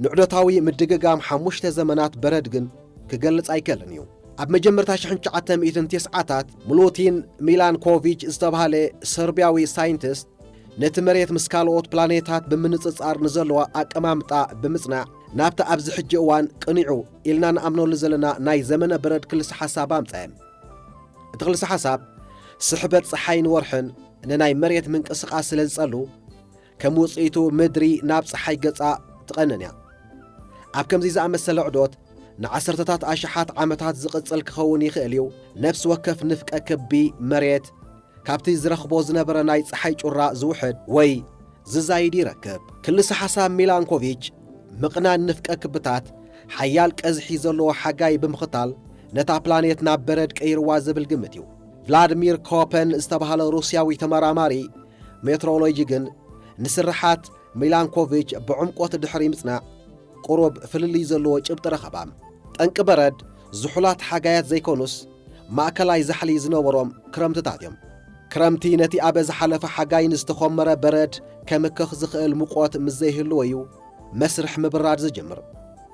ንዑደታዊ ምድግጋም ሓሙሽተ ዘመናት በረድ ግን ክገልጽ ኣይከልን እዩ። ኣብ መጀመርታ ሽሕን ትሽዓተ ሚእትን ተስዓታት፣ ምሉቲን ሚላንኮቪች ዝተባህለ ሰርቢያዊ ሳይንቲስት፣ ነቲ መሬት ምስ ካልኦት ፕላኔታት ብምንጽጻር ንዘለዋ ኣቀማምጣ ብምጽናዕ፣ ናብቲ ኣብዚ ሕጂ እዋን ቅኒዑ ኢልና ንኣምነሉ ዘለና ናይ ዘመነ በረድ ክልሰ ሓሳብ ኣምጸአ። እቲ ክልሰ ሓሳብ፣ ስሕበት ጸሓይን ወርሕን ንናይ መሬት ምንቅስቓስ ስለ ዝጸሉ፣ ከም ውጽኢቱ ምድሪ ናብ ጸሓይ ገጻ ትቐንን እያ። ኣብ ከምዚ ዝኣመሰለ ዑደት ንዓሰርተታት ኣሽሓት ዓመታት ዝቕጽል ክኸውን ይኽእል እዩ። ነፍሲ ወከፍ ንፍቀ ክቢ መሬት ካብቲ ዝረኽቦ ዝነበረ ናይ ጸሓይ ጩራ ዝውሕድ ወይ ዝዛይድ ይረክብ። ክልሰ ሓሳብ ሚላንኮቪች፣ ምቕናን ንፍቀ ክብታት ሓያል ቀዝሒ ዘለዎ ሓጋይ ብምኽታል ነታ ፕላኔት ናብ በረድ ቀይርዋ ዝብል ግምት እዩ። ቭላድሚር ኮፐን ዝተባህለ ሩስያዊ ተመራማሪ ሜትሮሎጂ ግን፣ ንስርሓት ሚላንኮቪች ብዕምቆት ድሕሪ ምጽናዕ፣ ቁሩብ ፍልልይ ዘለዎ ጭብጢ ረኸባ። ጠንቂ በረድ ዝሑላት ሓጋያት ዘይኮኑስ፣ ማእከላይ ዛሕሊ ዝነበሮም ክረምትታት እዮም። ክረምቲ ነቲ ኣብ ዝሓለፈ ሓጋይ ንዝተኾመረ በረድ ከምክኽ ዝኽእል ሙቐት ምስ ዘይህልዎ እዩ መስርሕ ምብራድ ዝጅምር።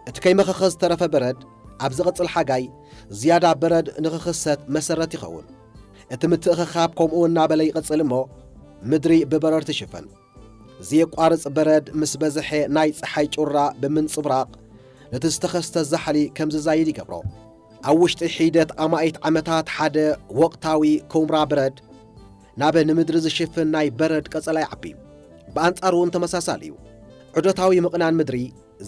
እቲ ከይመኸኸ ዝተረፈ በረድ ኣብ ዝቕጽል ሓጋይ ዝያዳ በረድ ንኽኽሰት መሰረት ይኸውን። እቲ ምትእኽኻብ ከምኡ እናበለ ይቕጽል እሞ፣ ምድሪ ብበረድ ትሽፈን። ዘየቋርጽ በረድ ምስ በዝሐ፣ ናይ ጸሓይ ጩራ ብምንጽብራቕ ነቲ ዝተኸስተ ዛሕሊ ከም ዝዛይድ ይገብሮ። ኣብ ውሽጢ ሒደት ኣማኢት ዓመታት፣ ሓደ ወቕታዊ ኩምራ በረድ ናብ ንምድሪ ዝሽፍን ናይ በረድ ቀጸላ ይዓቢ። ብኣንጻሩ እውን ተመሳሳሊ እዩ። ዑደታዊ ምቕናን ምድሪ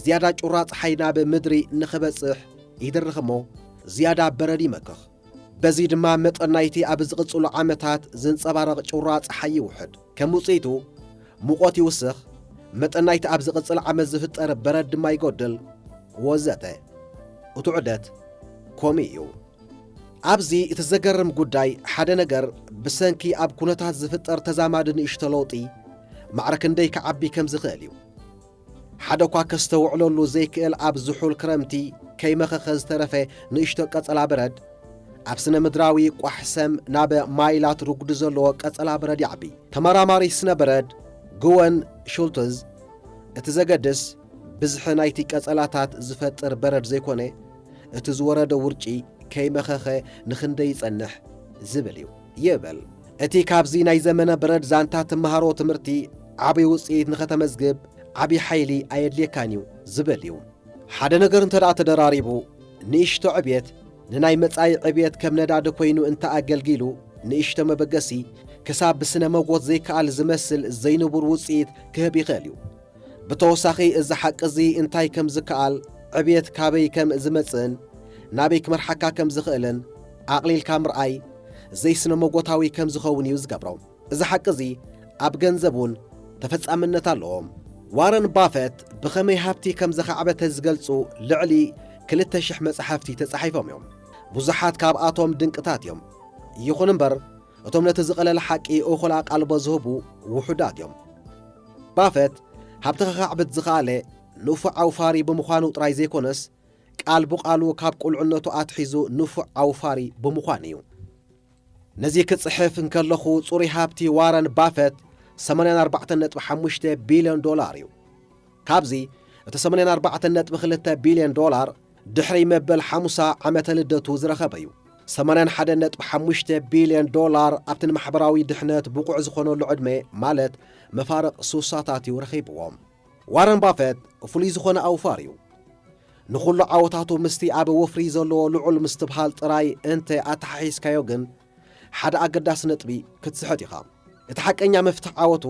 ዝያዳ ጩራ ጸሓይ ናብ ምድሪ ንኽበጽሕ ይድርኽ እሞ፣ ዝያዳ በረድ ይመክኽ። በዚ ድማ መጠን ናይቲ ኣብ ዝቕጽሉ ዓመታት ዝንጸባረቕ ጩራ ጸሓይ ይውሕድ። ከም ውጽኢቱ፣ ሙቐት ይውስኽ፣ መጠን ናይቲ ኣብ ዝቕጽል ዓመት ዝፍጠር በረድ ድማ ይጎድል፣ ወዘተ። እቲ ዑደት ኮሚ እዩ። ኣብዚ እቲ ዘገርም ጉዳይ፣ ሓደ ነገር ብሰንኪ ኣብ ኩነታት ዝፍጠር ተዛማዲ ንእሽቶ ለውጢ ማዕረ ክንደይ ክዓቢ ከም ዝኽእል እዩ። ሓደ እኳ ከስተውዕለሉ ዘይክእል ኣብ ዝሑል ክረምቲ ከይመኸኸ ዝተረፈ ንእሽቶ ቀጸላ በረድ፣ ኣብ ስነ ምድራዊ ቋሕ ሰም ናብ ማይላት ርጉዲ ዘለዎ ቀጸላ በረድ ይዓቢ። ተመራማሪ ስነ በረድ ግወን ሹልትዝ፣ እቲ ዘገድስ ብዝሒ ናይቲ ቀጸላታት ዝፈጥር በረድ ዘይኮነ፣ እቲ ዝወረደ ውርጪ ከይመኸኸ ንኽንደይ ይጸንሕ ዝብል እዩ ይብል። እቲ ካብዚ ናይ ዘመነ በረድ ዛንታ ትመሃሮ ትምህርቲ ዓቢ ውጽኢት ንኸተመዝግብ ዓቢ ሓይሊ ኣየድልየካን እዩ ዝብል እዩ። ሓደ ነገር እንተ ደኣ ተደራሪቡ፣ ንእሽቶ ዕብየት ንናይ መጻኢ ዕብየት ከም ነዳዲ ኮይኑ እንተ ኣገልጊሉ፣ ንእሽቶ መበገሲ ክሳብ ብስነ መጎት ዘይከኣል ዝመስል ዘይንቡር ውጽኢት ክህብ ይኽእል እዩ። ብተወሳኺ፣ እዚ ሓቂ እዚ እንታይ ከም ዝከኣል፣ ዕብየት ካበይ ከም ዝመጽእን ናበይ ክመርሓካ ከም ዝኽእልን ኣቕሊልካ ምርኣይ ዘይስነ መጎታዊ ከም ዝኸውን እዩ ዝገብሮ። እዚ ሓቂ እዚ ኣብ ገንዘብ እውን ተፈጻምነት ኣለዎ። ዋረን ባፈት ብኸመይ ሃብቲ ከም ዘኻዕበተ ዝገልጹ ልዕሊ ክልተ ሽሕ መጻሕፍቲ ተጻሒፎም እዮም። ብዙሓት ካብኣቶም ድንቅታት እዮም። ይኹን እምበር፣ እቶም ነቲ ዝቐለለ ሓቂ እኹል ኣቓልቦ ዝህቡ ውሑዳት እዮም። ባፈት ሃብቲ ከኻዕብት ዝኸኣለ ንፉዕ ኣውፋሪ ብምዃኑ ጥራይ ዘይኮነስ፣ ቃል ብቓሉ ካብ ቁልዕነቱ ኣትሒዙ ንፉዕ ኣውፋሪ ብምዃኑ እዩ። ነዚ ክጽሕፍ እንከለኹ፣ ጽሩይ ሃብቲ ዋረን ባፈት ሰማንያን ኣርባዕተን ነጥቢ ሓሙሽተ ቢልዮን ዶላር እዩ። ካብዚ፣ እቲ ሰማንያን ኣርባዕተን ነጥቢ ክልተ ቢልዮን ዶላር ድሕሪ መበል ሓሙሳ ዓመተ ልደቱ ዝረኸበ እዩ። ሰማንያን ሓደን ነጥቢ ሓሙሽተ ቢልዮን ዶላር ኣብቲ ንማሕበራዊ ድሕነት ብቑዕ ዝኾነሉ ዕድመ፣ ማለት መፋርቕ ሱሳታት እዩ ረኺብዎ። ዋረን ባፈት ፍሉይ ዝኾነ ኣውፋር እዩ። ንኹሉ ዓወታቱ ምስቲ ኣብ ወፍሪ ዘለዎ ልዑል ምስትብሃል ጥራይ እንተ ኣተሓሒዝካዮ ግን፣ ሓደ ኣገዳሲ ነጥቢ ክትስሕት ኢኻ። እቲ ሓቀኛ መፍትሕ ዓወቱ፣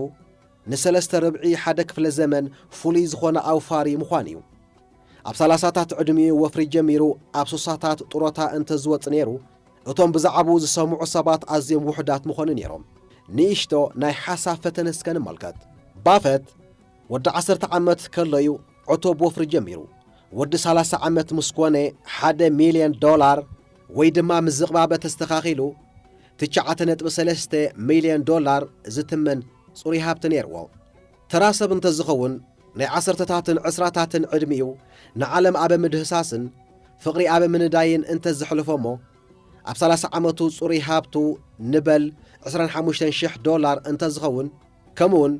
ንሰለስተ ርብዒ ሓደ ክፍለ ዘመን ፍሉይ ዝኾነ ኣውፋሪ ምዃን እዩ። ኣብ ሰላሳታት ዕድሚኡ ወፍሪ ጀሚሩ፣ ኣብ ሱሳታት ጡረታ እንተ ዝወጽእ ነይሩ፣ እቶም ብዛዕባኡ ዝሰምዑ ሰባት ኣዝዮም ውሑዳት ምኾኑ ነይሮም። ንእሽቶ ናይ ሓሳብ ፈተነ እስከ ንመልከት። ባፈት ወዲ ዓሰርተ ዓመት ከሎ እዩ ዕቱብ ወፍሪ ጀሚሩ። ወዲ ሰላሳ ዓመት ምስ ኮነ፣ ሓደ ሚልዮን ዶላር፣ ወይ ድማ ምስ ዝቕባበ ተስተኻኺሉ፣ ትሽዓተ ነጥቢ ሰለስተ ሚልዮን ዶላር ዝትመን ጽሩይ ሃብቲ ነይርዎ። ተራ ሰብ እንተዝኸውን፣ ናይ ዓሰርተታትን ዕስራታትን ዕድሚኡ ንዓለም ኣብ ምድህሳስን ፍቕሪ ኣብ ምንዳይን እንተዘሕልፎ እሞ፣ ኣብ ሰላሳ ዓመቱ ጽሩይ ሃብቱ፣ ንበል ዕስራን ሓሙሽተን ሽሕ ዶላር እንተዝኸውን፣ ከምኡውን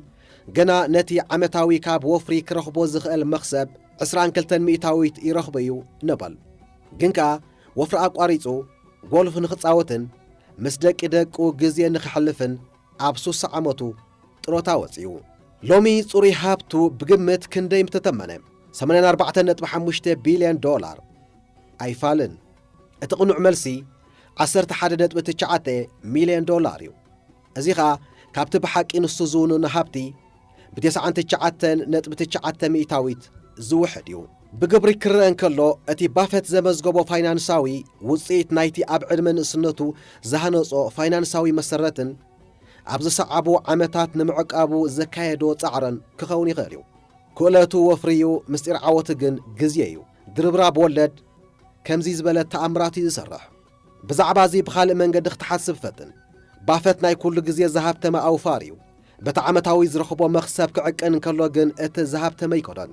ገና ነቲ ዓመታዊ ካብ ወፍሪ ክረኽቦ ዝኽእል መኽሰብ ዕስራን ክልተን ሚእታዊት ይረኽቦ እዩ ንበል። ግን ከኣ ወፍሪ ኣቋሪጹ ጎልፍ ንኽጻወትን ምስ ደቂ ደቁ ግዜ ንኽሕልፍን ኣብ ሱሳ ዓመቱ ጥሮታ ወጺኡ። ሎሚ ጽሩይ ሃብቱ ብግምት ክንደይ ምተተመነ? ሰማንያን ኣርባዕተን ነጥቢ ሓሙሽተ ቢልዮን ዶላር። ኣይፋልን። እቲ ቅኑዕ መልሲ ዓሰርተ ሓደ ነጥቢ ትሽዓተ ሚልዮን ዶላር እዩ። እዚ ኸኣ ካብቲ ብሓቂ ንሱ ዝውንኖ ሃብቲ ብተስዓን ትሽዓተን ነጥቢ ትሽዓተ ሚእታዊት ዝውሕድ እዩ። ብግብሪ ክረአ እንከሎ፣ እቲ ባፈት ዘመዝገቦ ፋይናንሳዊ ውጽኢት ናይቲ ኣብ ዕድመ ንእስነቱ ዝሃነጾ ፋይናንሳዊ መሰረትን ኣብ ዝሰዓቡ ዓመታት ንምዕቃቡ ዘካየዶ ጻዕርን ክኸውን ይኽእል እዩ። ክእለቱ ወፍሪ እዩ፣ ምስጢር ዓወቱ ግን ግዜ እዩ። ድርብራብ ወለድ ከምዚ ዝበለ ተኣምራት እዩ ዝሰርሕ። ብዛዕባ እዚ ብኻልእ መንገዲ ክትሓስብ ፈትን። ባፈት ናይ ኩሉ ግዜ ዝሃብተመ ኣውፋር እዩ። በቲ ዓመታዊ ዝረኽቦ መኽሰብ ክዕቅን እንከሎ ግን እቲ ዝሃብተመ ኣይኮነን።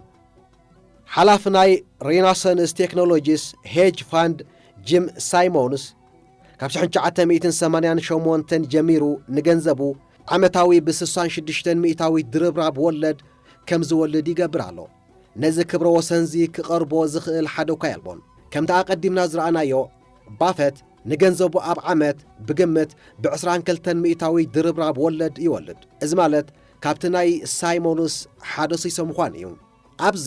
ሓላፊ ናይ ሬናሰንስ ቴክኖሎጂስ ሄጅ ፋንድ ጂም ሳይሞንስ ካብ ሽሕን ትሽዓተ ሚእትን ሰማንያን ሸሞንተን ጀሚሩ ንገንዘቡ ዓመታዊ ብስሳን ሽዱሽተን ሚእታዊት ድርብራብ ወለድ ከም ዝወልድ ይገብር ኣሎ። ነዚ ክብረ ወሰንዚ ክቐርቦ ዝኽእል ሓደ እኳ የልቦን። ከምቲ ኣቐዲምና ዝረኣናዮ፣ ባፈት ንገንዘቡ ኣብ ዓመት ብግምት ብዕስራን ክልተን ሚእታዊት ድርብራብ ወለድ ይወልድ። እዚ ማለት ካብቲ ናይ ሳይሞንስ ሓደ ስሶ ምዃን እዩ። ኣብዚ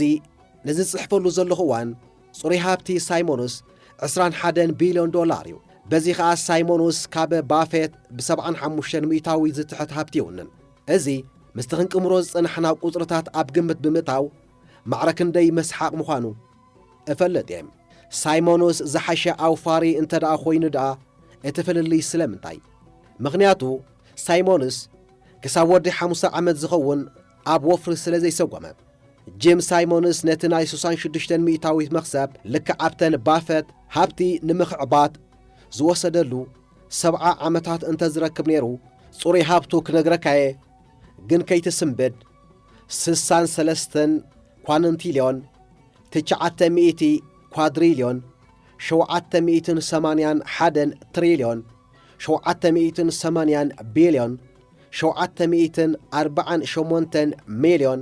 ነዚ ዝጽሕፈሉ ዘለኹ እዋን፣ ጽሩይ ሃብቲ ሳይሞንስ ዕስራን ሓደን ቢልዮን ዶላር እዩ። በዚ ኸኣ ሳይሞንስ ካብ ባፌት ብሰብዓን ሓሙሽተን ሚእታዊ ዝትሕት ሃብቲ ይውንን። እዚ ምስቲ ክንቅምሮ ዝጸናሕና ቁጽርታት ኣብ ግምት ብምእታው ማዕረ ክንደይ መስሓቕ ምዃኑ እፈልጥ እየ። ሳይሞንስ ዝሓሸ ኣውፋሪ እንተ ደኣ ኮይኑ ደኣ እቲ ፍልልይ ስለምንታይ? ምኽንያቱ ሳይሞንስ ክሳብ ወዲ ሓሙሽተ ዓመት ዝኸውን ኣብ ወፍሪ ስለ ዘይሰጎመ። ጂም ሳይሞንስ ነቲ ናይ ስሳን ሽዱሽተን ሚእታዊት መኽሰብ ልክዕ ኣብተን ባፈት ሃብቲ ንምኽዕባት ዝወሰደሉ ሰብዓ ዓመታት እንተ ዝረክብ ነይሩ፣ ጽሩይ ሃብቱ ክነግረካየ ግን ከይትስንብድ፣ ስሳን ሰለስተን ኳንንቲልዮን፣ ትሽዓተ ሚእቲ ኳድሪልዮን፣ ሸውዓተ ሚእትን ሰማንያን ሓደን ትሪልዮን፣ ሸውዓተ ሚእትን ሰማንያን ቢልዮን፣ ሸውዓተ ሚእትን ኣርባዓን ሸሞንተን ሚልዮን፣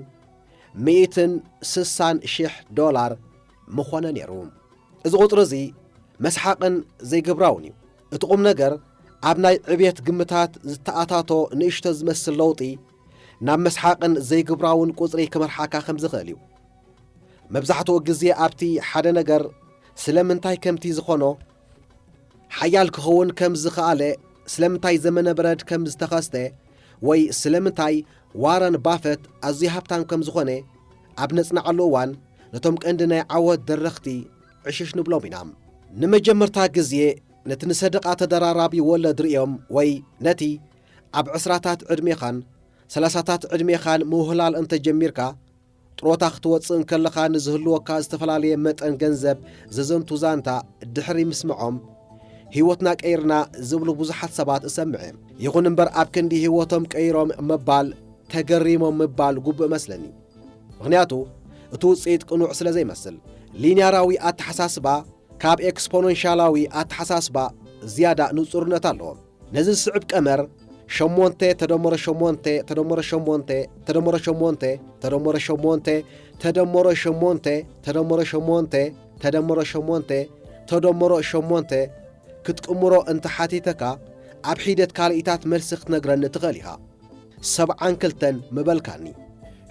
ሚእትን ስሳን ሽሕ ዶላር ምኾነ ነይሩ። እዚ ቁጽሪ እዚ መስሓቕን ዘይግብራውን እዩ። እቲ ቁም ነገር ኣብ ናይ ዕብየት ግምታት ዝተኣታቶ ንእሽቶ ዝመስል ለውጢ ናብ መስሓቕን ዘይግብራውን ቁጽሪ ክመርሓካ ከም ዝኽእል እዩ። መብዛሕትኡ ግዜ ኣብቲ ሓደ ነገር ስለምንታይ ከምቲ ዝኾኖ ሓያል ክኸውን ከም ዝኸኣለ፣ ስለምንታይ ዘመነ በረድ ከም ዝተኸስተ፣ ወይ ስለምንታይ ዋረን ባፈት ኣዝዩ ሃብታም ከም ዝኾነ ኣብ ነጽንዓሉ እዋን፣ ነቶም ቀንዲ ናይ ዓወት ደረኽቲ ዕሽሽ ንብሎም ኢና። ንመጀመርታ ግዜ ነቲ ንሰደቓ ተደራራቢ ወለድ ርእዮም፣ ወይ ነቲ ኣብ ዕስራታት ዕድሜኻን ሰላሳታት ዕድሜኻን ምውህላል እንተ ጀሚርካ፣ ጥሮታ ክትወጽእ እንከለኻ ንዝህልወካ ዝተፈላለየ መጠን ገንዘብ ዘዘንቱ ዛንታ ድሕሪ ምስምዖም፣ ህይወትና ቀይርና ዝብሉ ብዙሓት ሰባት እሰምዕ እየ። ይኹን እምበር ኣብ ክንዲ ህይወቶም ቀይሮም ምባል፣ ተገሪሞም ምባል ግቡእ እመስለኒ። ምኽንያቱ እቲ ውጽኢት ቅኑዕ ስለ ዘይመስል። ሊንያራዊ ኣተሓሳስባ ካብ ኤክስፖነንሻላዊ ኣተሓሳስባ ዝያዳ ንጹርነት ኣለዎ። ነዚ ዝስዕብ ቀመር ሸሞንተ ተደመሮ ሸሞንተ ተደመሮ ሸሞንተ ተደመሮ ሸሞንተ ተደመሮ ሸሞንተ ተደመሮ ሸሞንተ ተደመሮ ሸሞንተ ተደመሮ ሸሞንተ ተደመሮ ሸሞንተ ክትቅምሮ እንተሓቲተካ፣ ኣብ ሒደት ካልኢታት መልሲ ክትነግረኒ ትኽእል ኢኻ። ሰብዓን ክልተን ምበልካኒ።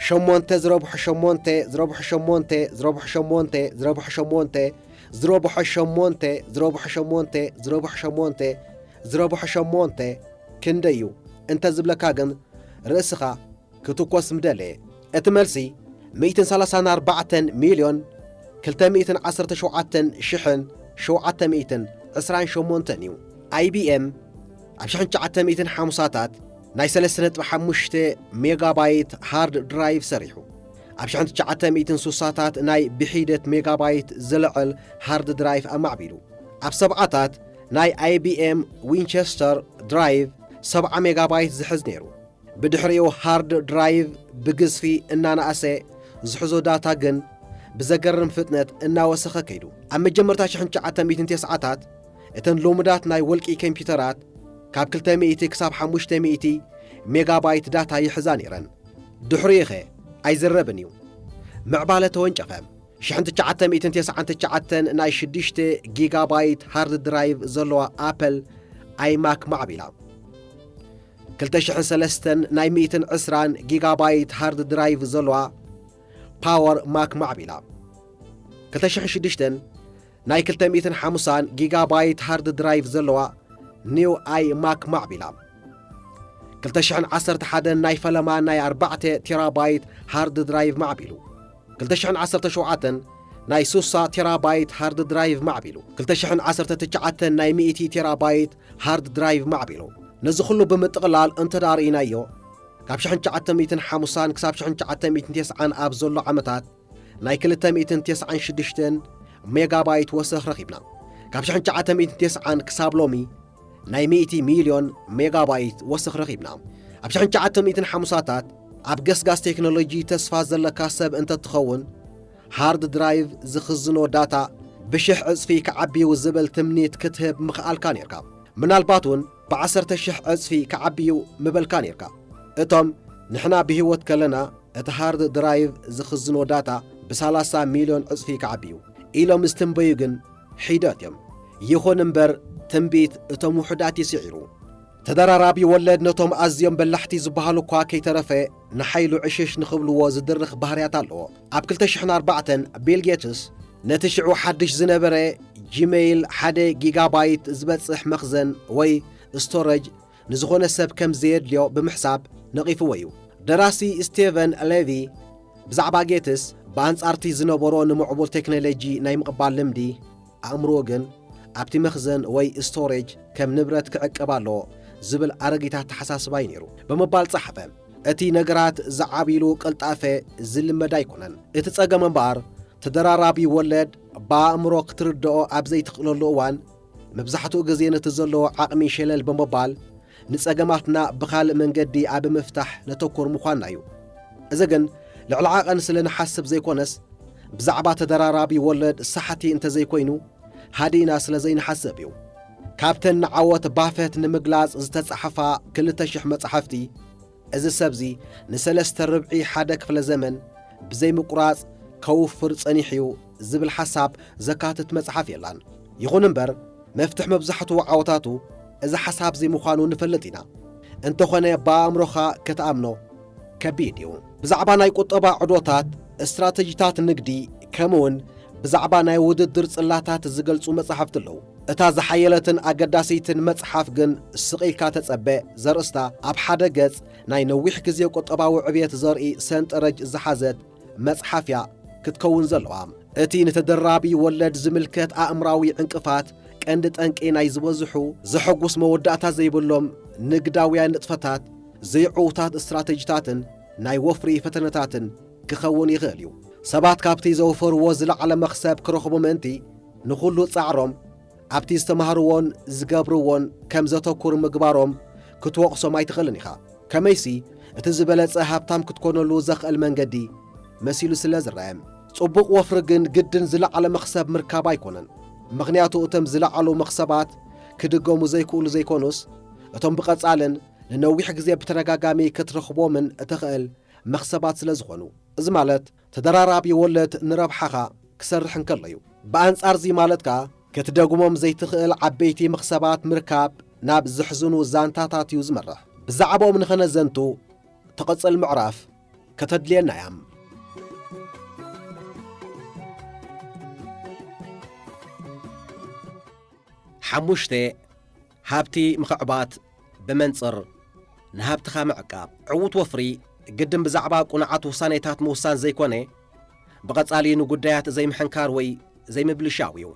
ሸሞንተ ዝረብሑ ሸሞንተ ዝረብሑ ሸሞንተ ዝረብሑ ሸሞንተ ዝረብሑ ሸሞንተ ዝረብሑ ሸሞንተ ዝረብሑ ሸሞንተ ዝረብሑ ሸሞንተ ዝረብሑ ሸሞንተ ክንደይ እዩ እንተ ዝብለካ ግን ርእስኻ ክትኮስ ምደለየ። እቲ መልሲ ሚእትን ሰላሳን ኣርባዕተን ሚልዮን ክልተ ሚእትን ዓሰርተ ሸውዓተን ሽሕን ሸውዓተ ሚእትን ዕስራን ሸሞንተን እዩ። ኣይ ቢ ኤም ኣብ ሽሕን ትሽዓተ ሚእትን ሓሙሳታት ናይ ሰለስተ ነጥቢ ሓሙሽተ ሜጋባይት ሃርድ ድራይቭ ሰሪሑ። ኣብ ሽሕን ትሽዓተ ሚእትን ሱሳታት ናይ ብሒደት ሜጋባይት ዝልዕል ሃርድ ድራይቭ ኣማዕቢሉ። ኣብ ሰብዓታት ናይ ኣይ ቢ ኤም ዊንቸስተር ድራይቭ ሰብዓ ሜጋባይት ዝሕዝ ነይሩ። ብድሕሪኡ ሃርድ ድራይቭ ብግዝፊ እናነኣሰ ዝሕዞ ዳታ ግን ብዘገርም ፍጥነት እናወሰኸ ከይዱ። ኣብ መጀመርታ ሽሕን ትሽዓተ ሚእትን ተስዓታት እተን ልሙዳት ናይ ወልቂ ኮምፒውተራት ካብ ክልተ ሚእቲ ክሳብ ሓሙሽተ ሚእቲ ሜጋባይት ዳታ ይሕዛ ነይረን። ድሕሪኡኸ ኣይዝረብን እዩ። ምዕባለ ተወንጨፈ። ሽሕን ትሽዓተ ሚእትን ተስዓን ትሽዓተን ናይ ሽዱሽተ ጊጋባይት ሃርድ ድራይቭ ዘለዋ ኣፕል ኣይማክ ማዕቢላ። ክልተ ሽሕን ሰለስተን ናይ ሚእትን ዕስራን ጊጋባይት ሃርድ ድራይቭ ዘለዋ ፓወር ማክ ማዕቢላ። ክልተ ሽሕን ሽዱሽተን ናይ ክልተ ሚእትን ሓምሳን ጊጋባይት ሃርድ ድራይቭ ዘለዋ ኒው ኣይ ማክ ማዕቢላ። ክልተ ሽሕን ዓሰርተ ሓደን ናይ ፈለማ ናይ ኣርባዕተ ቴራባይት ሃርድ ድራይቭ ማዕቢሉ። ክልተ ሽሕን ዓሰርተ ሸውዓተን ናይ ሱሳ ቴራባይት ሃርድ ድራይቭ ማዕቢሉ። ክልተ ሽሕን ዓሰርተ ትሽዓተን ናይ ሚእቲ ቴራባይት ሃርድ ድራይቭ ማዕቢሉ። ነዚ ኩሉ ብምጥቕላል እንተ ደኣ ርኢናዮ፣ ካብ ሽሕን ትሽዓተ ሚእትን ሓምሳን ክሳብ ሽሕን ትሽዓተ ሚእትን ተስዓን ኣብ ዘሎ ዓመታት ናይ ክልተ ሚእትን ተስዓን ሽዱሽተን ሜጋባይት ወሰኽ ረኺብና። ካብ ሽሕን ትሽዓተ ሚእትን ተስዓን ክሳብ ሎሚ ናይ ሚእቲ ሚልዮን ሜጋባይት ወሰኽ ረኺብና። ኣብ ሽሕን ትሽዓተ ሚእትን ሓምሳታት ኣብ ገስጋስ ቴክኖሎጂ ተስፋ ዘለካ ሰብ እንተትኸውን፣ ሃርድ ድራይቭ ዝኽዝኖ ዳታ ብሽሕ ዕጽፊ ክዓብዩ ዝብል ትምኒት ክትህብ ምኽኣልካ ኔርካ። ምናልባት እውን ብዓሰርተ ሽሕ ዕጽፊ ክዓብዩ ምበልካ ኔርካ። እቶም ንሕና ብህይወት ከለና እቲ ሃርድ ድራይቭ ዝኽዝኖ ዳታ ብሰላሳ ሚልዮን ዕጽፊ ክዓብዩ ኢሎም ዝትንበዩ ግን ሒደት እዮም። ይኹን እምበር ትንቢት እቶም ውሑዳት እዩ ስዒሩ። ተደራራቢ ወለድ ነቶም ኣዝዮም በላሕቲ ዝበሃሉ እኳ ከይተረፈ ንሓይሉ ዕሽሽ ንኽብልዎ ዝድርኽ ባህርያት ኣለዎ። ኣብ ክልተ ሽሕን ኣርባዕተን ቢል ጌትስ ነቲ ሽዑ ሓድሽ ዝነበረ ጂሜይል ሓደ ጊጋባይት ዝበጽሕ መኽዘን ወይ ስቶረጅ ንዝኾነ ሰብ ከም ዘየድልዮ ብምሕሳብ ነቒፍዎ እዩ። ደራሲ ስቴቨን ሌቪ ብዛዕባ ጌትስ ብኣንጻርቲ ዝነበሮ ንምዕቡል ቴክኖሎጂ ናይ ምቕባል ልምዲ፣ ኣእምሮኡ ግን ኣብቲ መኽዘን ወይ ስቶሬጅ ከም ንብረት ክዕቀብ ኣለዎ ዝብል ኣረጊት ኣተሓሳስባ እዩ ነይሩ ብምባል ጸሓፈ። እቲ ነገራት ዝዓብይሉ ቅልጣፈ ዝልመድ ኣይኮነን። እቲ ጸገም እምበኣር ተደራራቢ ወለድ ብኣእምሮ ክትርድኦ ኣብ ዘይትኽእለሉ እዋን መብዛሕትኡ ግዜ ነቲ ዘለዎ ዓቕሚ ሸለል ብምባል ንጸገማትና ብኻልእ መንገዲ ኣብ ምፍታሕ ነተኩር ምዃንና እዩ። እዚ ግን ልዕሊ ዓቐን ስለ ንሓስብ ዘይኮነስ ብዛዕባ ተደራራቢ ወለድ ሳሕቲ እንተዘይኮይኑ ሃዲእና ስለ ዘይንሓስብ እዩ። ካብተን ንዓወት ባፈት ንምግላጽ ዝተጻሕፋ ክልተ ሽሕ መጻሕፍቲ እዚ ሰብዚ ንሰለስተ ርብዒ ሓደ ክፍለ ዘመን ብዘይምቁራጽ ከውፍር ጸኒሑ እዩ ዝብል ሓሳብ ዘካትት መጽሓፍ የላን። ይኹን እምበር መፍትሕ መብዛሕትኡ ዓወታቱ እዚ ሓሳብ እዚ ምዃኑ ንፈልጥ ኢና። እንተኾነ ብኣእምሮኻ ክትኣምኖ ከቢድ እዩ። ብዛዕባ ናይ ቁጠባ ዕዶታት፣ ስትራተጂታት ንግዲ ከምኡውን ብዛዕባ ናይ ውድድር ጽላታት ዝገልጹ መጻሕፍቲ ኣለዉ። እታ ዝሓየለትን ኣገዳሲትን መጽሓፍ ግን ስቕ ኢልካ ተጸበ ዘርእስታ ኣብ ሓደ ገጽ ናይ ነዊሕ ግዜ ቁጠባዊ ዕብየት ዘርኢ ሰንጠረጅ ዝሓዘት መጽሓፍ እያ ክትከውን ዘለዋ። እቲ ንተደራቢ ወለድ ዝምልከት ኣእምራዊ ዕንቅፋት ቀንዲ ጠንቂ ናይ ዝበዝሑ ዘሐጉስ መወዳእታ ዘይብሎም ንግዳውያን ንጥፈታት፣ ዘይዕዉታት ስትራተጂታትን ናይ ወፍሪ ፈተነታትን ክኸውን ይኽእል እዩ። ሰባት ካብቲ ዘውፈርዎ ዝለዓለ መኽሰብ ክረኽቡ ምእንቲ ንኹሉ ጻዕሮም ኣብቲ ዝተማህርዎን ዝገብርዎን ከም ዘተኩር ምግባሮም ክትወቕሶም ኣይትኽእልን ኢኻ። ከመይሲ እቲ ዝበለጸ ሃብታም ክትኮነሉ ዘኽእል መንገዲ መሲሉ ስለ ዝረኣየም። ጽቡቕ ወፍሪ ግን ግድን ዝለዓለ መኽሰብ ምርካብ ኣይኮነን። ምኽንያቱ እቶም ዝለዓሉ መኽሰባት ክድገሙ ዘይክእሉ ዘይኮኑስ፣ እቶም ብቐጻልን ንነዊሕ ግዜ ብተደጋጋሚ ክትረኽቦምን እትኽእል መኽሰባት ስለ ዝኾኑ። እዚ ማለት ተደራራቢ ወለድ ንረብሓኻ ክሰርሕ እንከሎ እዩ። ብኣንጻር እዚ ማለት ከኣ ክትደግሞም ዘይትኽእል ዓበይቲ መኽሰባት ምርካብ ናብ ዘሕዝኑ ዛንታታት እዩ ዝመርሕ። ብዛዕባኦም ንኸነዘንቱ ትቕጽል ምዕራፍ ከተድልየና እያ። ሓሙሽተ፣ ሃብቲ ምኽዕባት ብመንጽር ንሃብትኻ ምዕቃብ። ዕዉት ወፍሪ ግድን ብዛዕባ ቁኑዓት ውሳኔታት ምውሳን ዘይኮነ፣ ብቐጻሊ ንጉዳያት ዘይምሕንካር ወይ ዘይምብልሻው እዩ።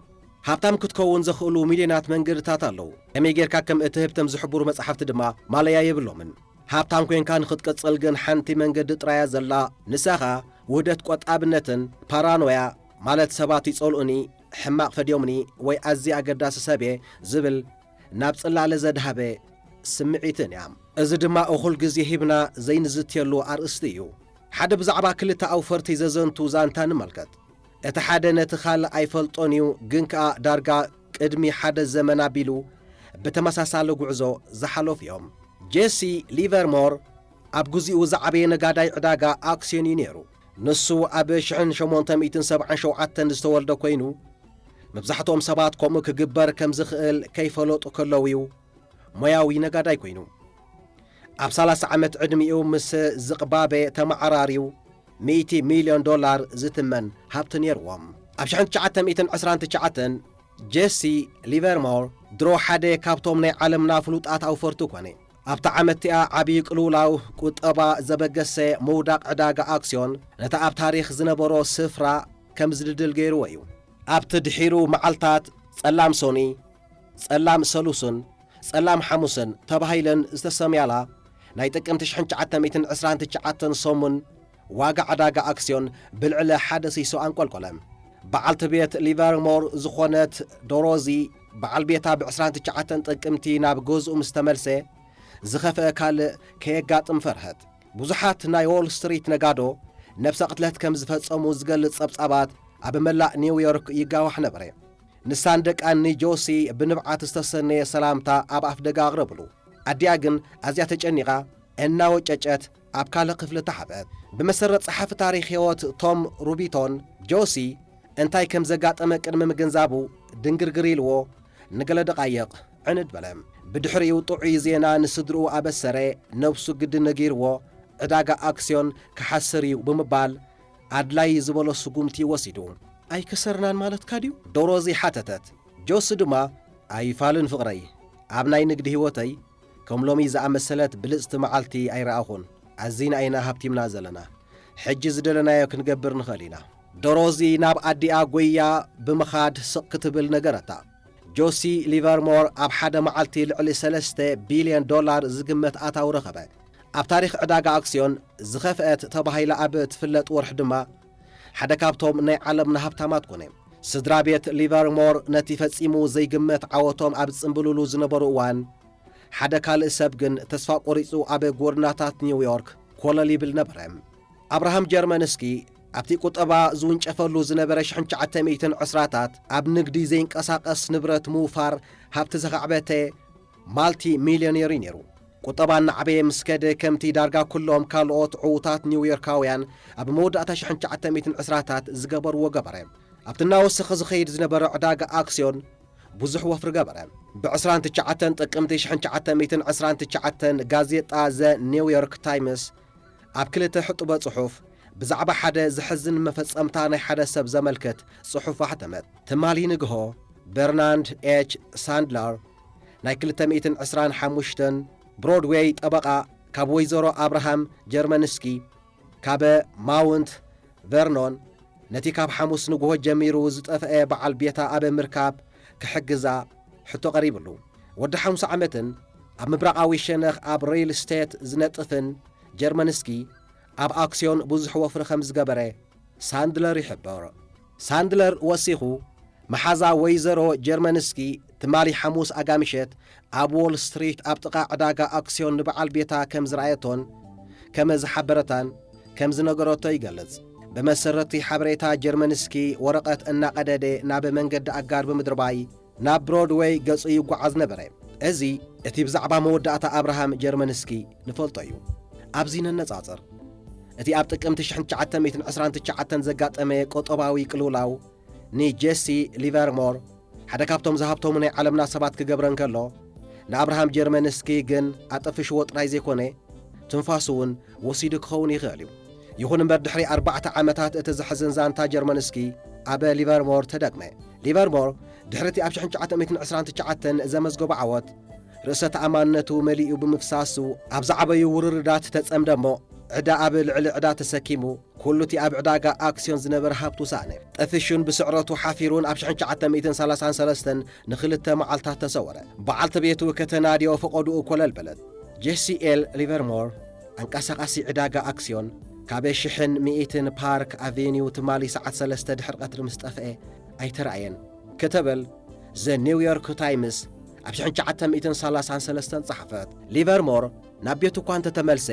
ሃብታም ክትከውን ዘኽእሉ ሚልዮናት መንገድታት ኣለዉ። ከመይ ጌርካ ከም እትህብ እቶም ዝሕብሩ መጻሕፍቲ ድማ ማለያ የብሎምን። ሃብታም ኮንካ ንኽትቅጽል ግን ሓንቲ መንገዲ ጥራያ ዘላ፣ ንሳ ኸኣ ውህደት ቆጣብነትን ፓራኖያ፣ ማለት ሰባት ይጸልኡኒ፣ ሕማቕ ፈድዮምኒ ወይ ኣዝየ ኣገዳሲ ሰብ እየ ዝብል ናብ ጽላለ ዘድሃበ ስምዒትን እያ። እዚ ድማ እኹል ግዜ ሂብና ዘይንዝትየሉ ኣርእስቲ እዩ። ሓደ ብዛዕባ ክልተ ኣውፈርቲ ዘዘንቱ ዛንታ ንመልከት። እቲ ሓደ ነቲ ካልእ ኣይፈልጦን እዩ፣ ግን ከኣ ዳርጋ ቅድሚ ሓደ ዘመን ኣቢሉ ብተመሳሳሊ ጉዕዞ ዝሓለፉ እዮም። ጄሲ ሊቨርሞር ኣብ ግዜኡ ዝዓበየ ነጋዳይ ዕዳጋ ኣክስዮን እዩ ነይሩ። ንሱ ኣብ ሽሕን ሸሞንተ ሚእትን ሰብዓን ሸውዓተን ዝተወልደ ኮይኑ፣ መብዛሕትኦም ሰባት ከምኡ ክግበር ከም ዝኽእል ከይፈለጡ ከለዉ እዩ ሞያዊ ነጋዳይ ኮይኑ። ኣብ ሰላሳ ዓመት ዕድሚኡ ምስ ዝቕባበ ተመዓራርዩ ሚእቲ ሚልዮን ዶላር ዝትመን ሃብቲ ነይርዎ። ኣብ ሽሕን ትሽዓተ ሚእትን ዕስራን ትሽዓተን ጄሲ ሊቨርሞር ድሮ ሓደ ካብቶም ናይ ዓለምና ፍሉጣት ኣውፈርቲ ኮነ። ኣብታ ዓመት እቲኣ ዓብዪ ቅልውላው ቁጠባ ዘበገሰ ምውዳቕ ዕዳጋ ኣክስዮን ነቲ ኣብ ታሪኽ ዝነበሮ ስፍራ ከም ዝድድል ገይርዎ እዩ። ኣብቲ ድሒሩ መዓልታት ጸላም ሶኒ፣ ጸላም ሰሉስን ጸላም ሓሙስን ተባሂለን ዝተሰምያላ ናይ ጥቅምቲ ሽሕን ትሽዓተ ሚእትን ዕስራን ትሽዓተን ሰሙን ዋጋ ዕዳጋ ኣክስዮን ብልዕሊ ሓደ ሲሶ ኣንቆልቆለ። በዓልቲ ቤት ሊቨርሞር ዝኾነት ዶሮዚ በዓል ቤታ ብ ዕስራን ትሽዓተን ጥቅምቲ ናብ ገዝኡ ምስ ተመልሰ ዝኸፍአ ካልእ ከየጋጥም ፈርሀት። ብዙሓት ናይ ዎል ስትሪት ነጋዶ ነብሰ ቅትለት ከም ዝፈጸሙ ዝገልጽ ጸብጻባት ኣብ መላእ ኒውዮርክ ይጋዋሕ ነበረ። ንሳን ደቃን ንጆሲ ብንብዓት ዝተሰነየ ሰላምታ ኣብ ኣፍ ደገ ኣቕረብሉ። ኣዲኣ ግን ኣዝያ ተጨኒቓ እናወጨጨት ኣብ ካልእ ክፍሊ ተሓብአት። ብመሰረት ጸሓፊ ታሪኽ ህይወት ቶም ሩቢቶን፣ ጆሲ እንታይ ከም ዘጋጠመ ቅድሚ ምግንዛቡ ድንግርግር ኢልዎ ንገለ ደቓይቕ ዕንድ በለ። ብድሕሪኡ ጥዑይ ዜና ንስድርኡ ኣበሰረ። ነብሱ ግዲ ነጊርዎ ዕዳጋ ኣክስዮን ክሓስር እዩ ብምባል ኣድላይ ዝበሎ ስጉምቲ ወሲዱ። ኣይከሰርናን ማለትካ ድዩ? ዶሮዚ ሓተተት። ጆሲ ድማ ኣይፋልን ፍቕረይ፣ ኣብ ናይ ንግዲ ህይወተይ ከም ሎሚ ዝኣመሰለት ብልጽቲ መዓልቲ ኣይረኣኹን። ኣዚና ኢና ሃብቲምና ዘለና። ሕጂ ዝደለናዮ ክንገብር ንኽእል ኢና። ዶሮዚ ናብ ኣዲኣ ጎያ ብምኻድ ስቕ ክትብል ነገረታ። ጆሲ ሊቨርሞር ኣብ ሓደ መዓልቲ ልዕሊ ሰለስተ ቢልዮን ዶላር ዝግመት ኣታዊ ረኸበ። ኣብ ታሪኽ ዕዳጋ ኣክስዮን ዝኸፍአት ተባሂላ ኣብ ትፍለጥ ወርሒ ድማ ሓደ ካብቶም ናይ ዓለምና ሃብታማት ኮነ። ስድራ ቤት ሊቨርሞር ነቲ ፈጺሙ ዘይግመት ዓወቶም ኣብ ዝጽምብልሉ ዝነበሩ እዋን፣ ሓደ ካልእ ሰብ ግን ተስፋ ቆሪጹ ኣብ ጎድናታት ኒውዮርክ ኮለል ይብል ነበረ። ኣብርሃም ጀርመንስኪ ኣብቲ ቁጠባ ዝውንጨፈሉ ዝነበረ ሽሕን ትሽዓተ ሚእትን ዕስራታት ኣብ ንግዲ ዘይንቀሳቐስ ንብረት ምውፋር ሃብቲ ዘኻዕበተ ማልቲ ሚልዮኔር እዩ ነይሩ። ቁጠባ እናዓበየ ምስ ከደ፣ ከምቲ ዳርጋ ኩሎም ካልኦት ዕዉታት ኒውዮርካውያን ኣብ መወዳእታ ሽሕን ትሽዓተ ሚእትን ዕስራታት ዝገበርዎ ገበረ። ኣብቲ እናወሰኸ ዝኸይድ ዝነበረ ዕዳጋ ኣክስዮን ብዙሕ ወፍሪ ገበረ። ብ ዕስራን ትሽዓተን ጥቅምቲ ሽሕን ትሽዓተ ሚእትን ዕስራን ትሽዓተን ጋዜጣ ዘ ኒውዮርክ ታይምስ ኣብ ክልተ ሕጡበ ጽሑፍ ብዛዕባ ሓደ ዘሕዝን መፈጸምታ ናይ ሓደ ሰብ ዘመልክት ጽሑፍ ኣሕተመት። ትማሊ ንግሆ በርናንድ ኤች ሳንድለር ናይ ክልተ ሚእትን ዕስራን ሓሙሽተን ብሮድዌይ ጠበቓ ካብ ወይዘሮ ኣብርሃም ጀርመንስኪ ካብ ማውንት ቨርኖን ነቲ ካብ ሓሙስ ንግሆ ጀሚሩ ዝጠፍአ በዓል ቤታ ኣብ ምርካብ ክሕግዛ ሕቶ ቀሪብሉ። ወዲ ሓሙሳ ዓመትን ኣብ ምብራቓዊ ሸነኽ ኣብ ሪል ስቴት ዝነጥፍን ጀርመንስኪ ኣብ ኣክስዮን ብዙሕ ወፍሪ ከም ዝገበረ ሳንድለር ይሕብር። ሳንድለር ወሲኹ፣ መሓዛ ወይዘሮ ጀርመንስኪ ትማሊ ሓሙስ ኣጋምሸት ኣብ ዎል ስትሪት ኣብ ጥቓ ዕዳጋ ኣክስዮን ንበዓል ቤታ ከም ዝረኣየቶን ከም ዝሓበረታን ከም ዝነገረቶ ይገልጽ። ብመሰረቲ ሓበሬታ ጀርመንስኪ ወረቐት እናቐደደ ናብ መንገዲ ኣጋር ብምድርባይ ናብ ብሮድወይ ገጹ ይጓዓዝ ነበረ። እዚ እቲ ብዛዕባ መወዳእታ ኣብርሃም ጀርመንስኪ ንፈልጦ እዩ። ኣብዚ ነነጻጽር። እቲ ኣብ ጥቅምቲ ሽሕን ትሽዓተ ሚእትን ዕስራን ትሽዓተን ዘጋጠመ ቁጠባዊ ቅልውላው ንጄሲ ሊቨርሞር ሓደ ካብቶም ዝሃብተሙ ናይ ዓለምና ሰባት ክገብረ እንከሎ፣ ንኣብርሃም ጀርመንስኪ ግን ኣጠፍሽዎ ጥራይ ዘይኮነ፣ ትንፋሱ እውን ወሲዱ ክኸውን ይኽእል እዩ። ይኹን እምበር፣ ድሕሪ ኣርባዕተ ዓመታት እቲ ዘሕዝን ዛንታ ጀርመንስኪ ኣብ ሊቨርሞር ተደግመ። ሊቨርሞር ድሕሪ እቲ ኣብ ሽሕን ትሽዓተ ሚእትን ዕስራን ትሽዓተን ዘመዝገቦ ዓወት፣ ርእሰ ተኣማንነቱ መሊኡ ብምፍሳሱ፣ ኣብ ዝዓበዩ ውርርዳት ተጸምደ እሞ፣ ዕዳ ኣብ ልዕሊ ዕዳ ተሰኪሙ፣ ኩሉ እቲ ኣብ ዕዳጋ ኣክስዮን ዝነበረ ሃብቱ ሰኣነ። ጠፊሹን ብስዕረቱ ሓፊሩን ኣብ ሽሕን ትሽዓተ ሚእትን ሰላሳን ሰለስተን ንኽልተ መዓልታት ተሰወረ። በዓልቲ ቤቱ ከተናድዮ ፈቐድኡ ኮለል በለት። ጄሲ ኤል ሊቨርሞር፣ ኣንቀሳቓሲ ዕዳጋ ኣክስዮን፣ ካብ ሽሕን ሚእትን ፓርክ ኣቬኒው ትማሊ ሰዓት ሰለስተ ድሕሪ ቀትሪ ምስ ጠፍአ ኣይተራእየን፣ ክትብል ዘ ኒውዮርክ ታይምስ ኣብ ሽሕን ትሽዓተ ሚእትን ሰላሳን ሰለስተን ጸሓፈት። ሊቨርሞር ናብ ቤቱ እኳ እንተተመልሰ፣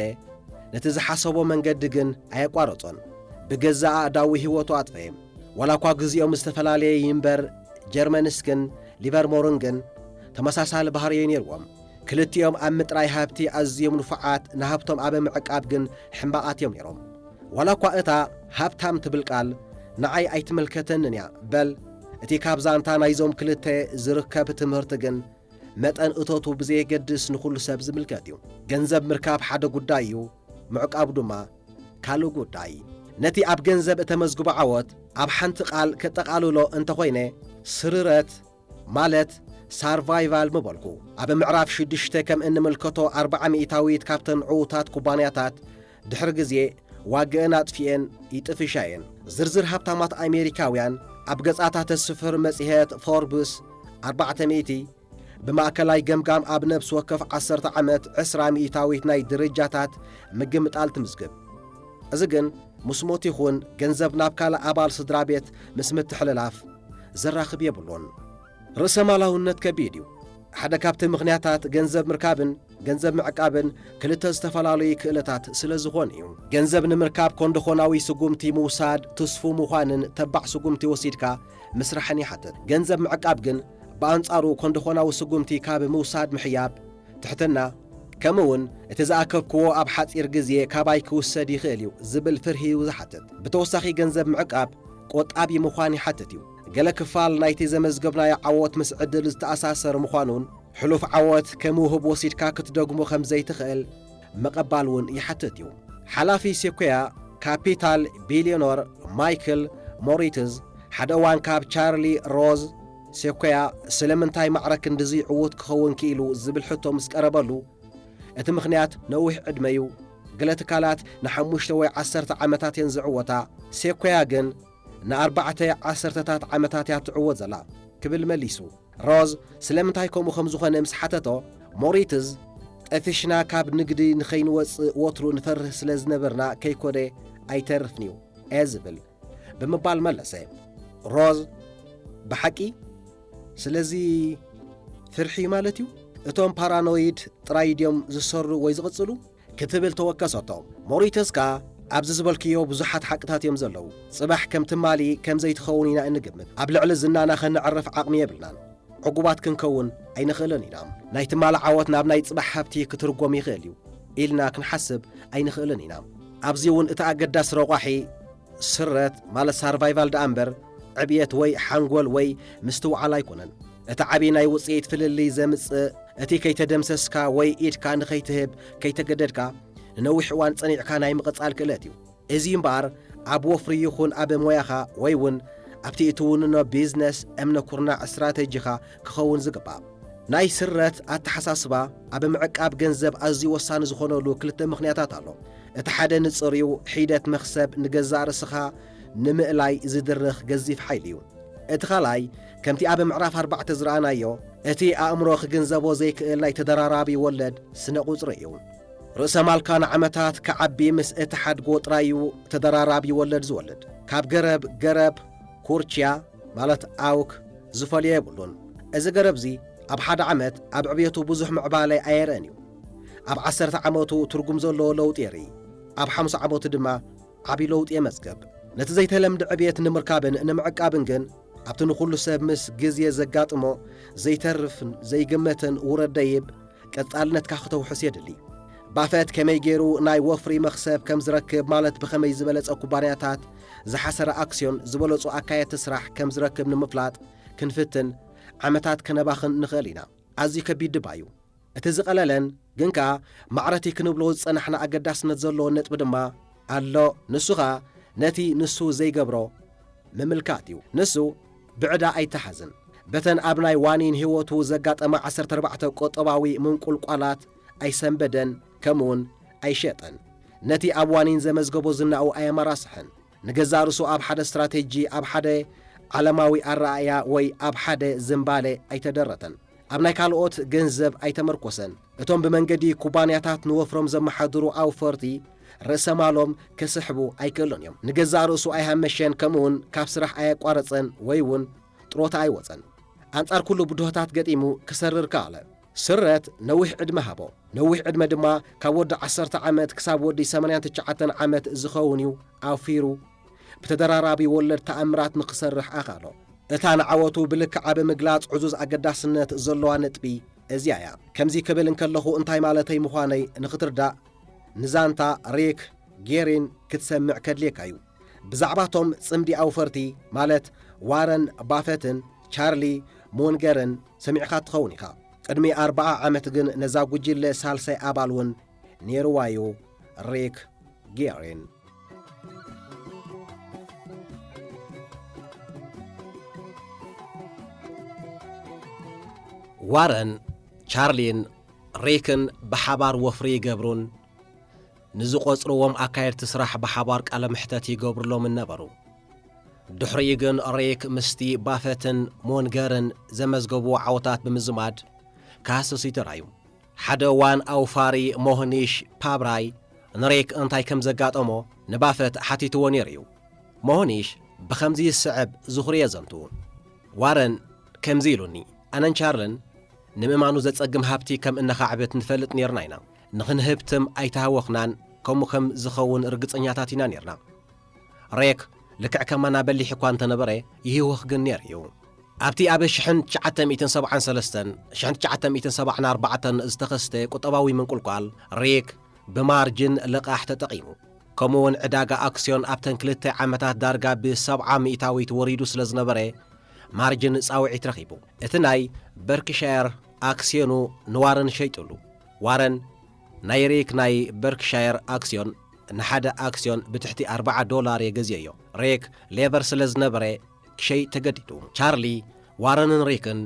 ነቲ ዝሓሰቦ መንገዲ ግን ኣየቋረጾን። ብገዛእ ኣእዳዉ ህይወቱ ኣጥፈየ። ዋላ እኳ ግዜኦም ዝተፈላለየ ይንበር፣ ጀርመንስክን ሊቨርሞርን ግን ተመሳሳሊ ባህርይ ነይርዎም። ክልቲኦም ኣብ ምጥራይ ሃብቲ ኣዝዮም ንፉዓት፣ ንሃብቶም ኣብ ምዕቃብ ግን ሕማቓት እዮም ነይሮም። ዋላ እኳ እታ ሃብታም ትብል ቃል ንዓይ ኣይትምልከተንን እያ፣ በል እቲ ካብ ዛንታ ናይዞም ክልተ ዝርከብ ትምህርቲ ግን መጠን እቶቱ ብዘየገድስ ንኹሉ ሰብ ዝምልከት እዩ። ገንዘብ ምርካብ ሓደ ጉዳይ እዩ፣ ምዕቃቡ ድማ ካልእ ጉዳይ። ነቲ ኣብ ገንዘብ እተመዝግቦ ዓወት ኣብ ሓንቲ ቃል ከጠቓልሎ እንተኾይነ፣ ስርረት ማለት ሳርቫይቫል ምበልኩ። ኣብ ምዕራፍ ሽዱሽተ ከም እንምልከቶ ኣርብዓ ሚእታዊት ካብተን ዕዉታት ኩባንያታት ድሕሪ ግዜ ዋግአን ኣጥፊኤን ይጥፍሻ እየን። ዝርዝር ሃብታማት ኣሜሪካውያን ኣብ ገጻታ ተስፍር መጽሔት ፎርብስ ኣርባዕተ ሚእቲ ብማእከላይ ገምጋም ኣብ ነብሲ ወከፍ ዓሰርተ ዓመት ዕስራ ሚእታዊት ናይ ደረጃታት ምግምጣል ትምዝግብ። እዚ ግን ምስ ሞት ይኹን ገንዘብ ናብ ካልእ ኣባል ስድራ ቤት ምስ ምትሕልላፍ ዘራኽብ የብሉን። ርእሰማላውነት ከቢድ እዩ። ሓደ ካብቲ ምኽንያታት ገንዘብ ምርካብን ገንዘብ ምዕቃብን ክልተ ዝተፈላለዩ ክእለታት ስለ ዝኾኑ እዩ። ገንዘብ ንምርካብ ኮንዶኾናዊ ስጉምቲ ምውሳድ ትስፉ ምዃንን ተባዕ ስጉምቲ ወሲድካ ምስራሕን ይሓትት። ገንዘብ ምዕቃብ ግን ብኣንጻሩ ኮንዶኾናዊ ስጉምቲ ካብ ምውሳድ ምሕያብ፣ ትሕትና፣ ከምኡ እውን እቲ ዝኣከብክዎ ኣብ ሓጺር ግዜ ካባይ ክውሰድ ይኽእል እዩ ዝብል ፍርሂ እዩ ዝሓትት። ብተወሳኺ ገንዘብ ምዕቃብ ቆጣቢ ምዃን ይሓትት እዩ። ገለ ክፋል ናይቲ ዘመዝገብናዮ ዓወት ምስ ዕድል ዝተኣሳሰር ምዃኑን ሕሉፍ ዓወት ከም ውህብ ወሲድካ ክትደግሞ ከም ዘይትኽእል ምቕባል እውን ይሓትት እዩ። ሓላፊ ሴኮያ ካፒታል ቢልዮነር ማይክል ሞሪትዝ ሓደ እዋን ካብ ቻርሊ ሮዝ ሴኮያ ስለምንታይ ማዕረ ክንድዚ ዕዉት ክኸውን ክኢሉ ዝብል ሕቶ ምስ ቀረበሉ፣ እቲ ምኽንያት ነዊሕ ዕድመ እዩ። ገለ ትካላት ንሓሙሽተ ወይ ዓሰርተ ዓመታት እየን ዝዕወታ፣ ሴኮያ ግን ንኣርባዕተ ዓሰርተታት ዓመታት እያ ትዕወት ዘላ ክብል መሊሱ። ሮዝ ስለምንታይ ከምኡ ከም ዝኾነ ምስ ሓተቶ፣ ሞሪትዝ ጠፊሽና ካብ ንግዲ ንኸይንወጽእ ወትሩ ንፈርህ ስለ ዝነበርና ከይኮነ ኣይተርፍን እዩ እየ ዝብል ብምባል መለሰ። ሮዝ ብሓቂ ስለዚ ፍርሒ ማለት እዩ? እቶም ፓራኖይድ ጥራይ ድዮም ዝሰሩ ወይ ዝቕጽሉ? ክትብል ተወከሰቶ። ሞሪተስ ከኣ ኣብዚ ዝበልክዮ ብዙሓት ሓቅታት እዮም ዘለዉ። ጽባሕ ከም ትማሊ ከም ዘይትኸውን ኢና እንግምት። ኣብ ልዕሊ ዝናና ከነዕርፍ ዓቕሚ የብልናን። ዕጉባት ክንከውን ኣይንኽእልን ኢና። ናይ ትማሊ ዓወት ናብ ናይ ጽባሕ ሃብቲ ክትርጎም ይኽእል እዩ ኢልና ክንሓስብ ኣይንኽእልን ኢና። ኣብዚ እውን እቲ ኣገዳሲ ረቋሒ ስረት ማለት ሳርቫይቫል ደኣ እምበር ዕብየት ወይ ሓንጎል ወይ ምስትውዓል ኣይኮነን። እቲ ዓቢ ናይ ውጽኢት ፍልልይ ዘምጽእ እቲ ከይተደምሰስካ ወይ ኢድካ ንኸይትህብ ከይተገደድካ ንነዊሕ እዋን ጸኒዕካ ናይ ምቕጻል ክእለት እዩ። እዚ እምበኣር ኣብ ወፍሪ ይኹን ኣብ ሞያኻ ወይ እውን ኣብቲ እትውንኖ ቢዝነስ እምነ ኩርናዕ ስትራተጂኻ ክኸውን ዝግባእ። ናይ ስረት ኣተሓሳስባ ኣብ ምዕቃብ ገንዘብ ኣዝዩ ወሳኒ ዝኾነሉ ክልተ ምኽንያታት ኣሎ። እቲ ሓደ ንጽር እዩ፣ ሒደት መኽሰብ ንገዛእ ርእስኻ ንምእላይ ዝድርኽ ገዚፍ ሓይሊ እዩ። እቲ ካልኣይ፣ ከምቲ ኣብ ምዕራፍ ኣርባዕተ ዝረኣናዮ፣ እቲ ኣእምሮ ክግንዘቦ ዘይክእል ናይ ተደራራቢ ወለድ ስነ ቁጽሪ እዩ። ርእሰ ማልካ ንዓመታት ክዓቢ ምስ እትሓድጎ ጥራይ እዩ ተደራራቢ ወለድ ዝወልድ። ካብ ገረብ ገረብ ኩርችያ ማለት ኣውክ ዝፈልዮ የብሉን። እዚ ገረብዚ ኣብ ሓደ ዓመት ኣብ ዕብየቱ ብዙሕ ምዕባለ ኣየርእን እዩ። ኣብ ዓሰርተ ዓመቱ ትርጉም ዘለዎ ለውጢ የርኢ፣ ኣብ ሓምሳ ዓመቱ ድማ ዓቢ ለውጢ የመዝግብ። ነቲ ዘይተለምደ ዕብየት ንምርካብን ንምዕቃብን ግን ኣብቲ ንኹሉ ሰብ ምስ ግዜ ዘጋጥሞ ዘይተርፍን ዘይግመትን ውረድ ደይብ ቀጻልነትካ ክተውሕስ የድሊ። ባፈት ከመይ ገይሩ ናይ ወፍሪ መኽሰብ ከም ዝረክብ ማለት ብኸመይ ዝበለጸ ኩባንያታት ዝሓሰረ ኣክስዮን ዝበለጹ ኣካየድቲ ስራሕ ከም ዝረክብ ንምፍላጥ ክንፍትን ዓመታት ከነባኽን ንኽእል ኢና። ኣዝዩ ከቢድ ድባ እዩ። እቲ ዝቐለለን ግን ከኣ ማዕረቲ ክንብሎ ዝጸናሕና ኣገዳስነት ዘለዎ ነጥቢ ድማ ኣሎ። ንሱ ኸኣ ነቲ ንሱ ዘይገብሮ ምምልካት እዩ። ንሱ ብዕዳ ኣይተሓዝን። በተን ኣብ ናይ ዋኒን ህይወቱ ዘጋጠማ ዓሰርተ ኣርባዕተ ቁጠባዊ ምንቁልቋላት ኣይሰንበደን፣ ከምኡውን ኣይሸጠን። ነቲ ኣብ ዋኒን ዘመዝገቦ ዝናኡ ኣየመራስሐን። ንገዛእ ርእሱ ኣብ ሓደ ስትራቴጂ፣ ኣብ ሓደ ዓለማዊ ኣረኣእያ ወይ ኣብ ሓደ ዝንባለ ኣይተደረተን። ኣብ ናይ ካልኦት ገንዘብ ኣይተመርኮሰን። እቶም ብመንገዲ ኩባንያታት ንወፍሮም ዘመሓድሩ ኣውፈርቲ ርእሰ ማሎም ክስሕቡ ኣይክእሉን እዮም። ንገዛእ ርእሱ ኣይሃመሸን፣ ከምኡውን ካብ ስራሕ ኣየቋረጸን ወይ እውን ጥሮታ ኣይወጸን። ኣንጻር ኩሉ ብድሆታት ገጢሙ ክሰርር ከኣለ። ስረት ነዊሕ ዕድመ ሃቦ። ነዊሕ ዕድመ ድማ ካብ ወዲ ዓሰርተ ዓመት ክሳብ ወዲ ሰማንያን ትሽዓተን ዓመት ዝኸውን እዩ ኣውፊሩ ብተደራራቢ ወለድ ተኣምራት ንኽሰርሕ ኣኻሎ። እታ ንዓወቱ ብልክዓ ብምግላጽ ዕዙዝ ኣገዳስነት ዘለዋ ነጥቢ እዚኣ እያ። ከምዚ ክብል እንከለኹ እንታይ ማለተይ ምዃነይ ንኽትርዳእ፣ ንዛንታ ሪክ ጌሪን ክትሰምዕ ከድልየካ እዩ። ብዛዕባቶም ጽምዲ ኣውፈርቲ፣ ማለት ዋረን ባፈትን ቻርሊ ሙንገርን ሰሚዕካ ትኸውን ኢኻ። ቅድሚ ኣርብዓ ዓመት ግን ነዛ ጉጅለ ሳልሳይ ኣባል እውን ነይርዋ እዩ፣ ሪክ ጌሪን። ዋረን፣ ቻርሊን ሪክን ብሓባር ወፍሪ ይገብሩን ንዝቖጽርዎም ኣካየድቲ ስራሕ ብሓባር ቃለ መሕተት ይገብሩሎምን ነበሩ። ድሕሪኡ ግን ሪክ ምስቲ ባፈትን ሞንገርን ዘመዝገብዎ ዓወታት ብምዝማድ ክሃስስ እዩ ተራእዩ። ሓደ እዋን ኣውፋሪ ሞህኒሽ ፓብራይ ንሪክ እንታይ ከም ዘጋጠሞ ንባፈት ሓቲትዎ ነይሩ እዩ። ሞህኒሽ ብኸምዚ ዝስዕብ ዝኽሪ የዘንቱ። ዋረን ከምዚ ኢሉኒ፣ ኣነን ቻርልን ንምእማኑ ዘጸግም ሃብቲ ከም እነኻዕብት ንፈልጥ ነይርና ኢና። ንኽንህብትም ኣይተሃወኽናን፣ ከምኡ ከም ዝኸውን ርግጸኛታት ኢና ነይርና። ሬክ ልክዕ ከማና በሊሕ እኳ እንተነበረ፣ ይህወኽ ግን ነይሩ እዩ። ኣብቲ ኣብ ሽሕን ትሽዓተ ሚእትን ሰብዓን ሰለስተን፣ ሽሕን ትሽዓተ ሚእትን ሰብዓን ኣርባዕተን ዝተኸስተ ቁጠባዊ ምንቁልቋል፣ ሬክ ብማርጅን ልቓሕ ተጠቒሙ። ከምኡውን ዕዳጋ ኣክስዮን ኣብተን ክልተ ዓመታት ዳርጋ ብሰብዓ ሚእታዊት ወሪዱ ስለ ዝነበረ፣ ማርጅን ጻውዒት ረኺቡ። እቲ ናይ በርክሻየር ኣክስዮኑ ንዋረን ሸይጡሉ። ዋረን ናይ ሬክ ናይ በርክሻየር ኣክስዮን ንሓደ ኣክስዮን ብትሕቲ ኣርብዓ ዶላር እየ ገዚኦዮ። ሬክ ሌበር ስለ ዝነበረ ክሸይጥ ተገዲዱ። ቻርሊ፣ ዋረንን ሬክን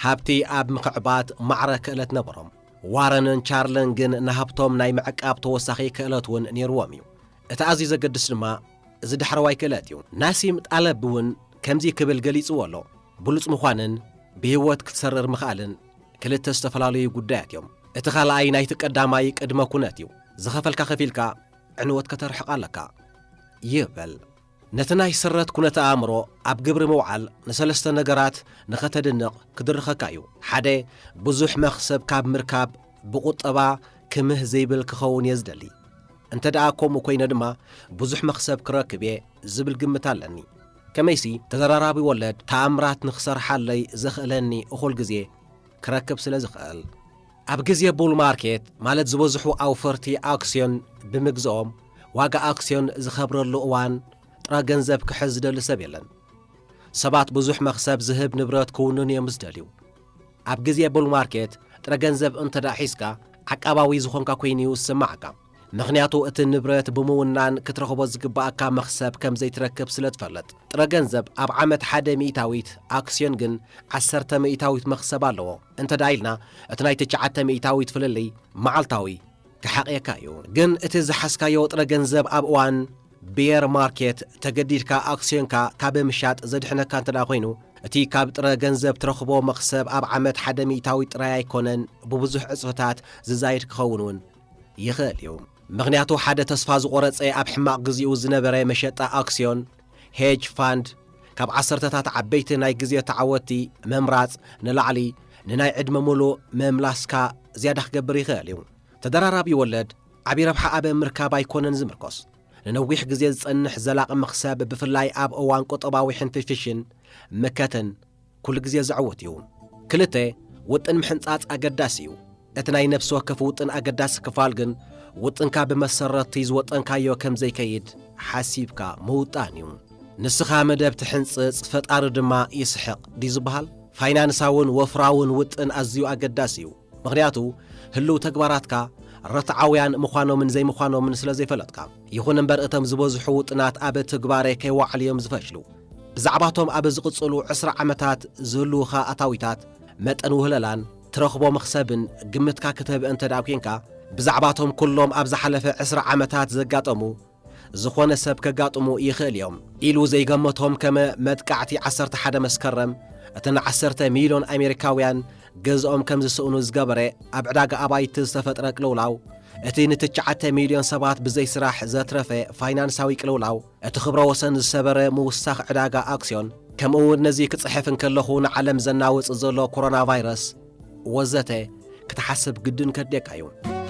ሃብቲ ኣብ ምኽዕባት ማዕረ ክእለት ነበሮም። ዋረንን ቻርልን ግን ንሃብቶም ናይ ምዕቃብ ተወሳኺ ክእለት እውን ነይርዎም እዩ። እቲ ኣዝዩ ዘገድስ ድማ እዚ ዳሕረዋይ ክእለት እዩ። ናሲም ጣለብ እውን ከምዚ ክብል ገሊጽዎ ኣሎ። ብሉጽ ምዃንን ብህይወት ክትሰርር ምኽኣልን ክልተ ዝተፈላለዩ ጉዳያት እዮም። እቲ ካልኣይ ናይቲ ቀዳማይ ቅድመ ኩነት እዩ። ዝኸፈልካ ከፊልካ ዕንወት ከተርሕቕ ኣለካ ይብል። ነቲ ናይ ስረት ኩነተ ኣእምሮ ኣብ ግብሪ ምውዓል ንሰለስተ ነገራት ንኸተድንቕ ክድርኸካ እዩ። ሓደ፣ ብዙሕ መኽሰብ ካብ ምርካብ ብቁጠባ ክምህ ዘይብል ክኸውን እየ ዝደሊ። እንተ ደኣ ከምኡ ኮይነ ድማ ብዙሕ መኽሰብ ክረክብ እየ ዝብል ግምት ኣለኒ። ከመይሲ ተደራራቢ ወለድ ተኣምራት ንኽሰርሓለይ ዘኽእለኒ እኹል ግዜ ክረክብ ስለ ዝኽእል። ኣብ ግዜ ቡል ማርኬት፣ ማለት ዝበዝሑ ኣውፈርቲ ኣክስዮን ብምግዝኦም፣ ዋጋ ኣክስዮን ዝኸብረሉ እዋን ጥረ ገንዘብ ክሕዝ ዝደሊ ሰብ የለን። ሰባት ብዙሕ መኽሰብ ዝህብ ንብረት ክውንኑ እዮም ዝደልዩ። ኣብ ግዜ ቡል ማርኬት ጥረ ገንዘብ እንተ ደኣ ሒዝካ ዓቃባዊ ዝኾንካ ኮይኑ እዩ ዝስምዓካ። ምኽንያቱ እቲ ንብረት ብምውናን ክትረኽቦ ዝግብኣካ መኽሰብ ከም ዘይትረክብ ስለ ትፈልጥ። ጥረ ገንዘብ ኣብ ዓመት ሓደ ሚእታዊት ኣክስዮን ግን ዓሰርተ ሚእታዊት መኽሰብ ኣለዎ። እንተ ደኣ ኢልና እቲ ናይ ትሽዓተ ሚእታዊት ፍልልይ መዓልታዊ ክሓቕየካ እዩ። ግን እቲ ዝሓዝካዮ ጥረ ገንዘብ ኣብ እዋን ቤር ማርኬት ተገዲድካ ኣክስዮንካ ካብ ምሻጥ ዘድሕነካ እንተ ደኣ ኮይኑ፣ እቲ ካብ ጥረ ገንዘብ ትረኽቦ መኽሰብ ኣብ ዓመት ሓደ ሚእታዊት ጥራይ ኣይኮነን፣ ብብዙሕ ዕጽፍታት ዝዛየድ ክኸውን እውን ይኽእል እዩ። ምኽንያቱ ሓደ ተስፋ ዝቖረጸ ኣብ ሕማቕ ግዜኡ ዝነበረ መሸጣ ኣክስዮን፣ ሄጅ ፋንድ፣ ካብ ዓሰርተታት ዓበይቲ ናይ ግዜ ተዓወትቲ ምምራጽ ንላዕሊ ንናይ ዕድመ ምሉእ ምምላስካ ዝያዳ ክገብር ይኽእል እዩ። ተደራራቢ ወለድ ዓቢ ረብሓ ኣብ ምርካብ ኣይኮነን ዝምርኮስ። ንነዊሕ ግዜ ዝጸንሕ ዘላቒ መኽሰብ፣ ብፍላይ ኣብ እዋን ቁጠባዊ ሕንፍሽፍሽን ምከትን፣ ኩሉ ግዜ ዘዕውት እዩ። ክልተ፣ ውጥን ምሕንጻጽ ኣገዳሲ እዩ። እቲ ናይ ነፍሲ ወከፍ ውጥን ኣገዳሲ ክፋል ግን፣ ውጥንካ ብመሰረትቲ ዝወጠንካዮ ከም ዘይከይድ ሓሲብካ ምውጣን እዩ። ንስኻ መደብ ትሕንጽጽ፣ ፈጣሪ ድማ ይስሕቕ ድዩ ዝበሃል? ፋይናንሳውን ወፍራውን ውጥን ኣዝዩ ኣገዳሲ እዩ። ምኽንያቱ፣ ህልው ተግባራትካ ርትዓውያን ምዃኖምን ዘይምዃኖምን ስለ ዘይፈለጥካ። ይኹን እምበር፣ እቶም ዝበዝሑ ውጥናት ኣብ ትግባረ ከይወዓሉ እዮም ዝፈሽሉ። ብዛዕባቶም ኣብ ዝቕጽሉ ዕስራ ዓመታት ዝህልዉኻ ኣታዊታት፣ መጠን ውህለላን ትረኽቦ መኽሰብን ግምትካ ክትህብ እንተ ደኣ ኴንካ፣ ብዛዕባቶም ኩሎም ኣብ ዝሓለፈ ዕስራ ዓመታት ዘጋጠሙ ዝኾነ ሰብ ከጋጥሙ ይኽእል እዮም ኢሉ ዘይገመቶም፣ ከመ መጥቃዕቲ ዓሰርተ ሓደ መስከረም፣ እቲ ንዓሰርተ ሚልዮን ኣሜሪካውያን ገዝኦም ከም ዝስእኑ ዝገበረ ኣብ ዕዳጋ ኣባይቲ ዝተፈጥረ ቅልውላው፣ እቲ ንትሽዓተ ሚልዮን ሰባት ብዘይ ስራሕ ዘትረፈ ፋይናንሳዊ ቅልውላው፣ እቲ ክብረ ወሰን ዝሰበረ ምውሳኽ ዕዳጋ ኣክስዮን፣ ከምኡ እውን ነዚ ክጽሕፍ እንከለኹ ንዓለም ዘናውጽ ዘሎ ኮሮና ቫይረስ ወዘተ ክትሓስብ ግድን ከድልየካ እዩ።